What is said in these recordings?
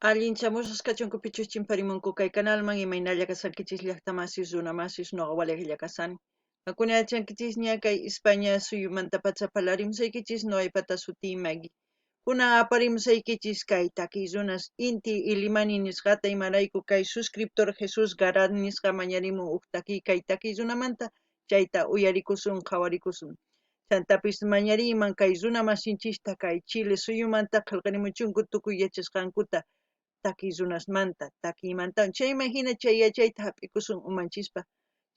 Allin chamusqas kachunku pichus chimparimunku kay kanalman imaynalla kashankichis llaqtamasis runamasis noqa walejlla kashani. Qankuna yachankichisña kay España suyumantapacha parlarimusaykichis noqaypata sutiy Maggie. Kunan aparimusaykichis kay takiy runas Inti Illimani nisqata imarayku kay suscriptor Jesús Garat nisqa mañarimun uj takiy kay takiy runamanta chayta uyarikusun qhawarikusun. Chantapis mañariyman kay runa masinchista kay Chile suyumanta qhelqarimuchunku tukuy yachasqankuta takiy runasmanta, takiymantawan. Chayman jina chay yachayta jap'ikusun umanchispa,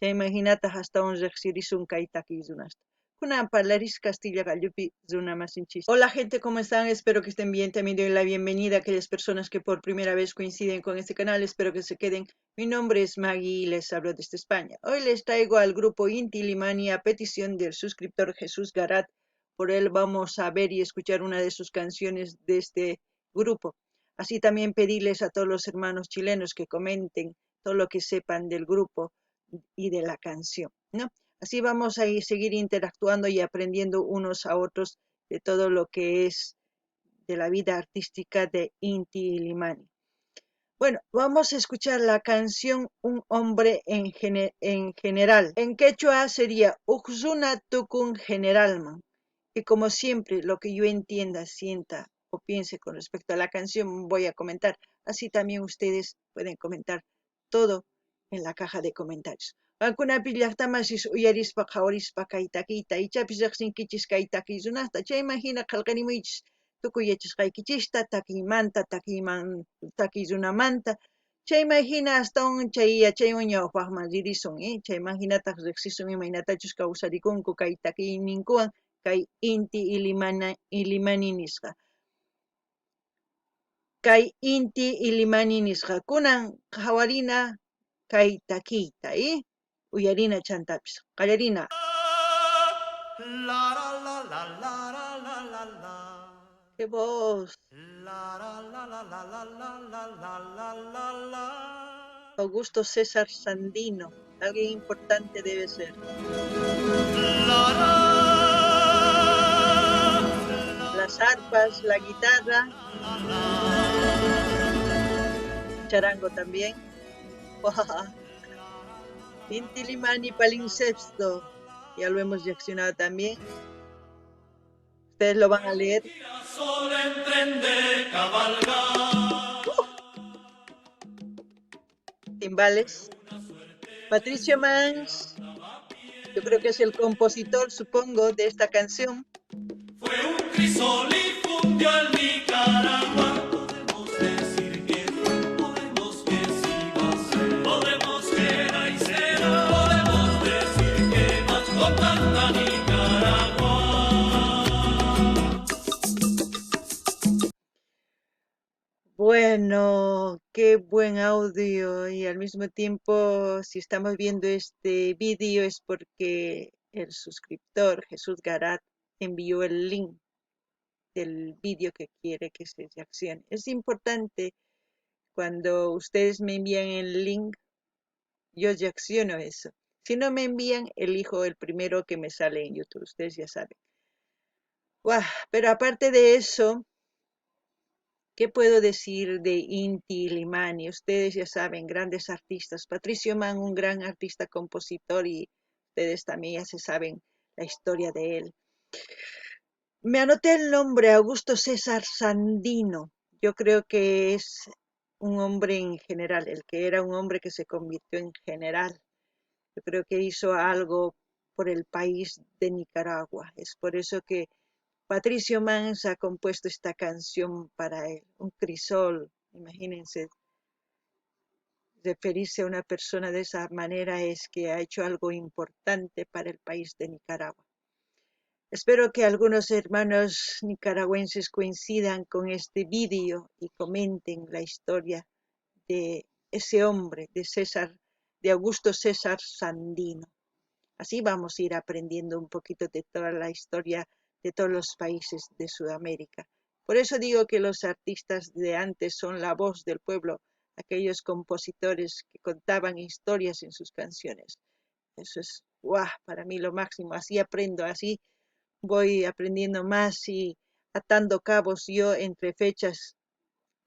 chayman jinataj astawan rejsirisun kay takiy runasta. Kunan parlaris Castilla qallupi runa masinchista. Hola gente, ¿cómo están? Espero que estén bien. También doy la bienvenida a aquellas personas que por primera vez coinciden con este canal. Espero que se queden. Mi nombre es Maggie y les hablo desde España. Hoy les traigo al grupo Inti Illimani a petición del suscriptor Jesús Garat. Por él vamos a ver y escuchar una de sus canciones de este grupo. Así también pedirles a todos los hermanos chilenos que comenten todo lo que sepan del grupo y de la canción, ¿no? Así vamos a ir, seguir interactuando y aprendiendo unos a otros de todo lo que es de la vida artística de Inti Illimani. Bueno, vamos a escuchar la canción Un hombre en general. En quechua sería Uj runa tukun generalman. Y como siempre, lo que yo entienda, sienta o piense con respecto a la canción, voy a comentar. Así también ustedes pueden comentar todo en la caja de comentarios. Qankunapi llaqtamasis uyarispa qhawarispa kay takiyta ichapis riqsinkichis kay takiy runasta chayman hina qhelqarimuychis tukuy yachasqaykichista takiymanta takiyman takiy runamanta chayman hina astawan chay yachaywan ñawpaqman ririsun chayman hinataq riqsisun imaynatachus kawsarikunku kay takiyninkuwan kay Inti Illimani nisqa. Kay Inti Illimani nisqa kunan qhawarina kay takiyta uyarina chantapis qallarina. ¡Qué voz! Augusto César Sandino, alguien importante debe ser. Las arpas, la guitarra, charango también. Inti Illimani Palimpsesto, ya lo hemos reaccionado también. Ustedes lo van a leer. Timbales. Patricio Mans, yo creo que es el compositor, supongo, de esta canción. Fue un crisol y fundió al Nicaragua. Podemos decir que fue, podemos que sí va a ser, podemos que era y será, podemos decir que mandó tanta Nicaragua. Bueno, qué buen audio y al mismo tiempo si estamos viendo este vídeo es porque el suscriptor Jesús Garat envió el link del vídeo que quiere que se reaccione. Es importante cuando ustedes me envían el link, yo reacciono a eso. Si no me envían, elijo el primero que me sale en YouTube, ustedes ya saben. Guau, pero aparte de eso, ¿qué puedo decir de Inti Illimani? Ustedes ya saben, grandes artistas. Patricio Mann, un gran artista, compositor, y ustedes también ya se saben la historia de él. Me anoté el nombre, Augusto César Sandino. Yo creo que es un hombre en general, el que era un hombre que se convirtió en general. Yo creo que hizo algo por el país de Nicaragua. Es por eso que Patricio Mans ha compuesto esta canción para él, un crisol, imagínense, referirse a una persona de esa manera es que ha hecho algo importante para el país de Nicaragua. Espero que algunos hermanos nicaragüenses coincidan con este vídeo y comenten la historia de ese hombre, de Augusto César Sandino. Así vamos a ir aprendiendo un poquito de toda la historia de todos los países de Sudamérica. Por eso digo que los artistas de antes son la voz del pueblo, aquellos compositores que contaban historias en sus canciones. Eso es, guau, para mí lo máximo. Así aprendo, así voy aprendiendo más y atando cabos yo entre fechas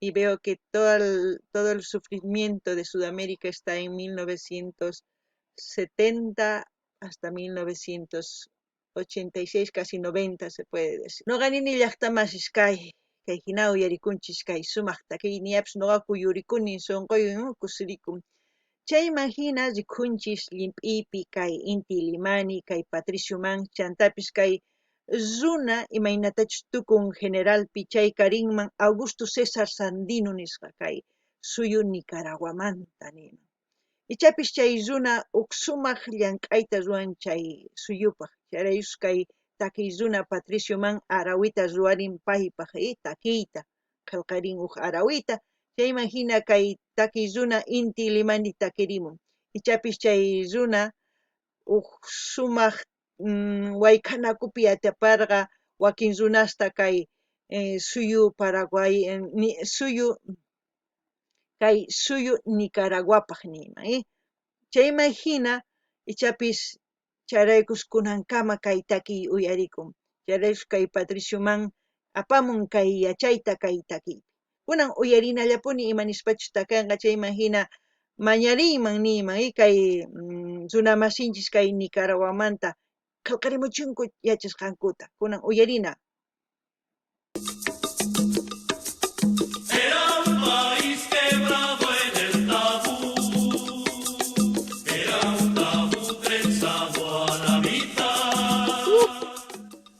Y veo que todo el sufrimiento de Sudamérica está en 1970 hasta 1986, casi 90 se puede decir. Noqa nini llaqtamasis kay, kay hina uyarikunchis kay sumaq takiyniyapas noqa kuyurikuni sunquy kusirikun. Chayman hina rikhunchis llimp'iypi kay Inti Illimani, kay Patricio Mann, chantapis kay runa imaynatachus tukun generalpi chay karinman Augusto César Sandino nisqa kay suyu Nicaraguamanta niman. Ichapis chay runa huk sumaq llank'ayta ruwan chay suyupaq. Chayraykus kay takiy runa Patricio Mann arawita ruwarin paypaq takiyta, qillqarin huk arawita. Chayman hina kay takiy runa Inti Illimani takirimun. Ichapis chay runa huk sumaq wayk'anakupi atiparqa wakin runasta kay suyu Paraguay suyu kay suyu Nicaraguapaq niyman. Chayman hina ichapis chayraykus kunankama kay takiy uyarikun. Chayraykus kay Patricio Mann apamun kay yachayta kay takiypi. Kunan uyarinallapuni ima nispachus takanqa chayman hina mañariyman niyman kay runamasinchis kay Nicaraguamanta qillqarimuchunku yachasqankuta. Kunan uyarina. Era un país quebrado en el tabú, era un tabú trenzado a la mitad.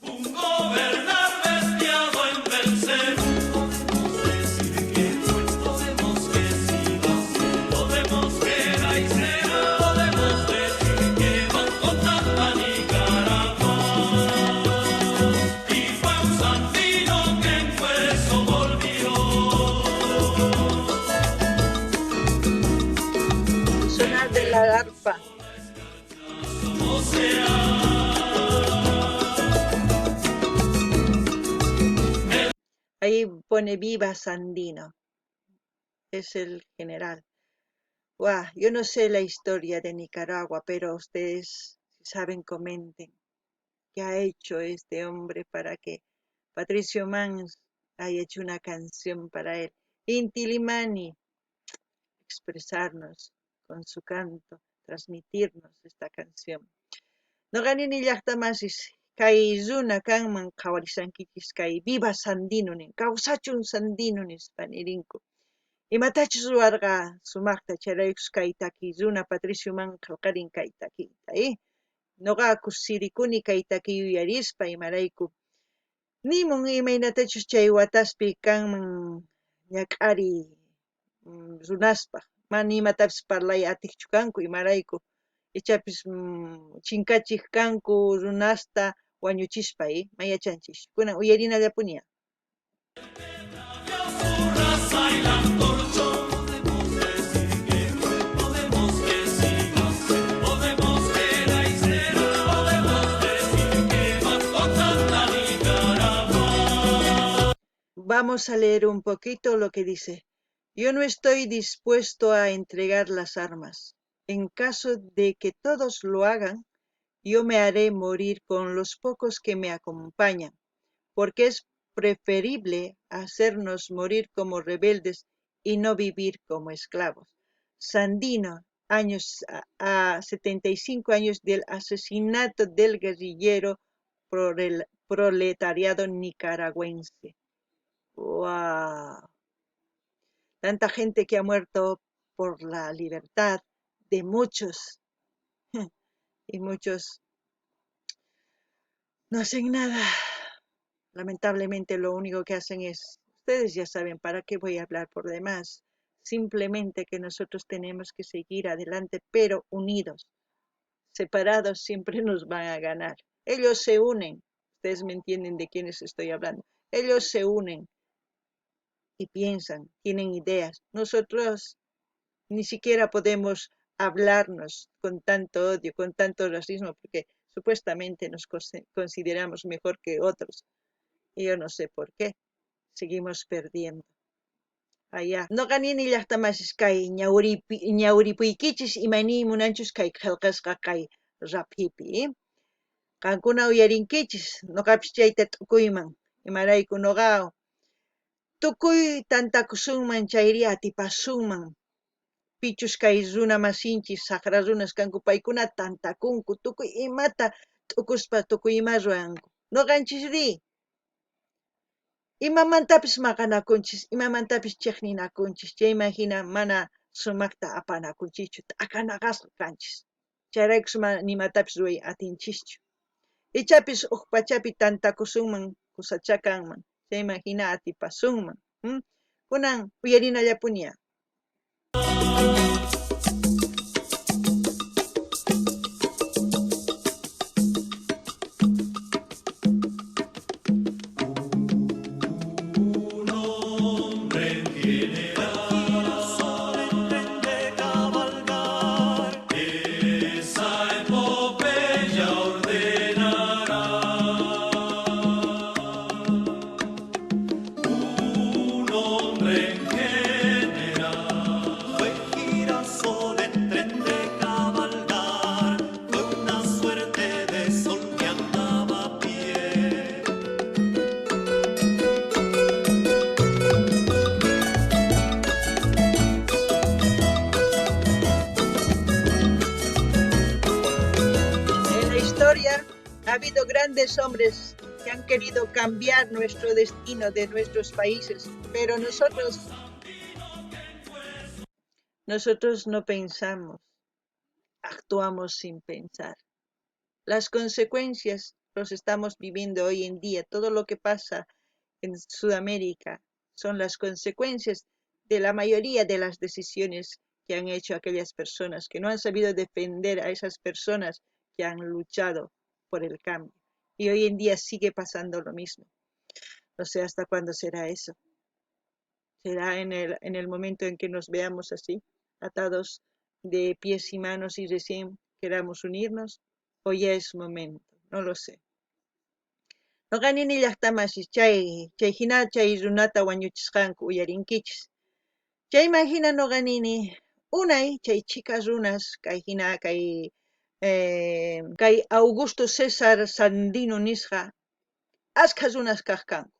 Un gobernar bestiado en Belcebú. Podemos decir que fue, podemos que sí va a ser, podemos que era y será, podemos decir que van con tanta Nicaragua. Y fue un Sandino que en hueso volvió. Sonar de la arpa. Como sea. Ahí pone viva Sandino. Es el general. Guau, yo no sé la historia de Nicaragua, pero ustedes, si saben, comenten. ¿Qué ha hecho este hombre para que Patricio Mann haya hecho una canción para él? Inti Illimani, expresarnos con su canto, transmitirnos esta canción. Noqa nini llaqtamasis kay runa kanman qhawarisankichis kay viva Sandino nin, kawsachun Sandino nispa nirinku. Imatachus ruwarqa sumaqta chayraykus kay takiy runa Patricio Mann qillqarin kay takiyta. Noqa kusirikuni kay takiy uyarispa imarayku nimun imaynatachus chay wataspi kanman ñak'ariy runaspaq mana imatapis parlay atiqchu kanku imarayku ichapis chinkachiq kanku runasta wañuchispa ma yachanchis. Kunan uyarinallapuni. Su raza y la antorchó. Podemos decir que fue, podemos que sí va a ser, podemos que era y será, podemos decir que va con tanta Nicaragua. Vamos a leer un poquito lo que dice. Yo no estoy dispuesto a entregar las armas. En caso de que todos lo hagan, yo me haré morir con los pocos que me acompañan, porque es preferible hacernos morir como rebeldes y no vivir como esclavos. Sandino, a 75 años del asesinato del guerrillero proletariado nicaragüense. ¡Guau! Tanta gente que ha muerto por la libertad de muchos. Y muchos no hacen nada. Lamentablemente lo único que hacen es, ustedes ya saben para qué voy a hablar por demás, simplemente que nosotros tenemos que seguir adelante, pero unidos. Separados siempre nos van a ganar. Ellos se unen, ustedes me entienden de quiénes estoy hablando. Ellos se unen y piensan, tienen ideas. Nosotros ni siquiera podemos hablarnos con tanto odio, con tanto racismo, porque supuestamente nos consideramos mejor que otros. Y yo no sé por qué. Seguimos perdiendo. Allá. Noqa nini llaqtamasis kay ñawripuykichis imayniy munanchus kay qillqasqa kay raphipi. Qankuna uyarinkichis, noqapis chayta t'ukuyman. Imarayku noqa Tukuy tantakusunman chayri atipasunman. Pichus kay runa masinchis sajra runas kanku paykuna tantakunku tukuy imata t'ukuspa tukuy ima ruwanku. Noqanchisrí imamantapis maqanakunchis, imamantapis chejninakunchis, chayman jina mana sumajta apanakunchischu, t'akanaqasqa kanchis. Chayraykus mana ni imatapis ruway atinchischu. Ichapis uj pachapi tantakusunman kusachá kanman, chayman jina atipasunman. Kunan uyarinallapunia. Un hombre en general tren de cabalgar, esa epopeya ordenará. Un hombre en general fue girasol en tren de cabalgar, fue una suerte de sol que andaba a pie. En la historia ha habido grandes hombres que han querido cambiar nuestro destino de nuestros países, pero nosotros no pensamos, actuamos sin pensar. Las consecuencias los estamos viviendo hoy en día. Todo lo que pasa en Sudamérica son las consecuencias de la mayoría de las decisiones que han hecho aquellas personas que no han sabido defender a esas personas que han luchado por el cambio. Y hoy en día sigue pasando lo mismo. No sé hasta cuándo será eso. Será en el momento en que nos veamos así, atados de pies y manos y recién queramos unirnos, o ya es momento, no lo sé. Noqa nini llaqtamasis chay chay hina chay runata wañuchisqanku uyarinkichis. Chayman hina noqa nini unay chay chhika runas kay hina kay kay Augusto César Sandino nisqa askha runas kaq kanku.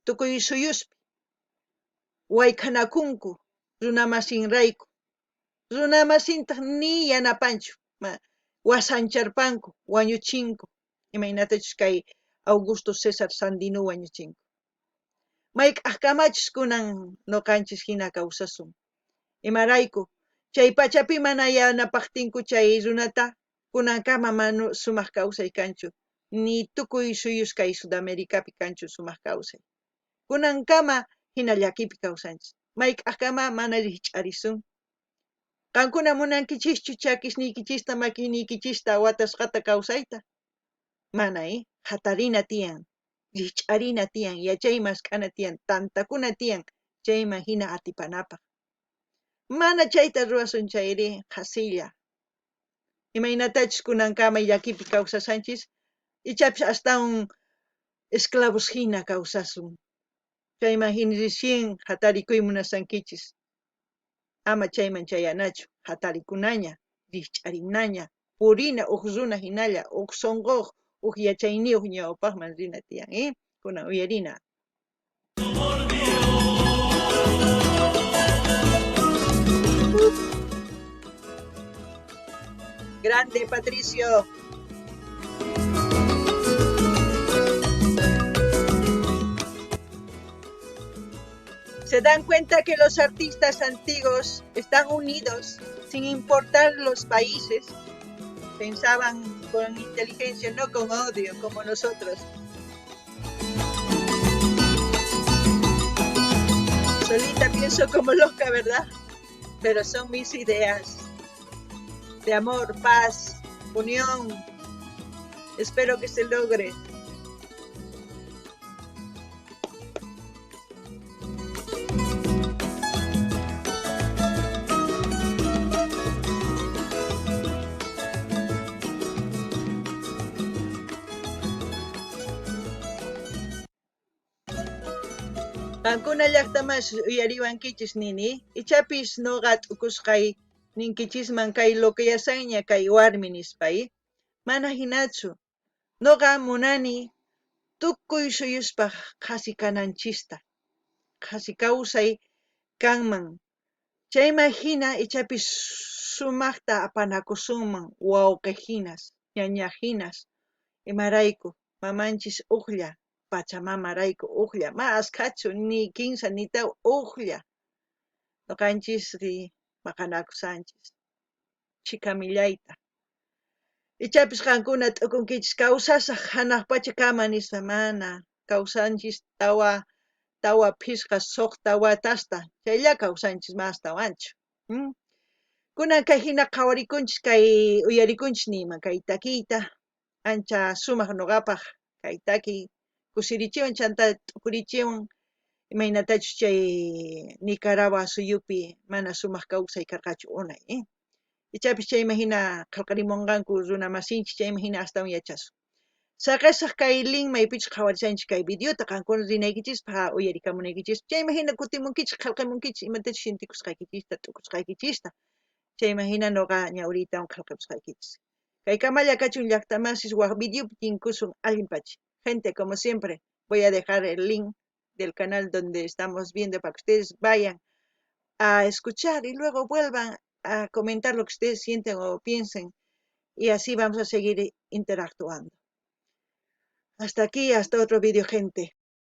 Tukuy suyuspi waykhanakunku runamasinrayku. Runamasintaq ni yanapanchu, wasancharpanku, wañuchinku, imaynatachus kay Augusto César Sandino wañuchinku. Mayk'ajkamachus kunan noqanchis hina kawsasun. Imarayku chay pachapi mana yanapaqtinku chay runata kunankama mana sumaq kawsay kanchu, ni tukuy suyus kay Sudamericapi kanchu sumaq kawsay. Kunankama hina llakipi kawsanchis. Mayk'ajkama mana rikch'arisun. Qankuna munankichischu chakisniykichista makiniykichista watasqata kawsayta? Mana, Hatarina tiyan, rikch'arina tiyan, yachay mask'ana tiyan, tantakuna tiyan, chayman hina atipanapaq. Mana chayta ruwasun chayri qhasilla. Imaynatachus kunankama llakipi kawsashanchis, ichapis astawan esclavos hina kawsasun. Chayman hina recién hatarikuy munasankichis. Ama chayman chayanachu, hatarikunaña, rikch'arinaña, purina uj runa hinalla, uj sunquq, uj yachayniyuq ñawpaqman rina tiyan, Kunan uyarina. Grande Patricio. Se dan cuenta que los artistas antiguos están unidos sin importar los países. Pensaban con inteligencia, no con odio, como nosotros. Solita pienso como loca, ¿verdad? Pero son mis ideas de amor, paz, unión. Espero que se logre. Qankuna llaqtamas uyariwankichis nini, ichapis noqa t'ukusqay ninkichisman kay loqueyasanña kay warmi nispay, mana hinachu. Noqa munani tukuy suyuspaq qhasi kananchista. qhasi kawsay kanman. Chayman hina ichapis sumajta apanakusunman wawqe hinas, ñaña hinas. Imarayku mamanchis ujlla, pachamamarayku ujlla, ma askhachu ni kinsa ni tawa, ujlla. Noqanchis maqanakusanchis chhika millayta. Ichapis qankuna t'ukunkichis kawsasaj hanaq pachakama nispa, mana kawsanchis tawa phisqa suqta watasta, chaylla kawsanchis ma astawanchu. Kunan kay hina qhawarikunchis kay uyarikunchis niyman kay takiyta, ancha sumaq noqapaq kay takiy kusirichiwan chanta t'ukurichiwan imaynatachus chay Nicaragua suyupi mana sumaq kawsay karqachu unay. Ichapis chayman hina qhelqarimonqanku runa masinchis, chayman hina astawan yachasun. Saqesaj kay link maypichus qhawarishanchis kay videota qankuna rinaykichispaj uyarikamunaykichispaj, chayman hina kutimunkichis qhelqamunkichis imatachus sientikusqaykichista t'ukusqaykichista, chayman hina noqa ñawiriytawan qhelqamusqaykichis. Kay kamalla kachun llaqtamasis waj videopi tinkusun allin pacha. Gente, como siempre, voy a dejar el link del canal donde estamos viendo para que ustedes vayan a escuchar y luego vuelvan a comentar lo que ustedes sienten o piensen y así vamos a seguir interactuando. Hasta aquí, hasta otro vídeo, gente.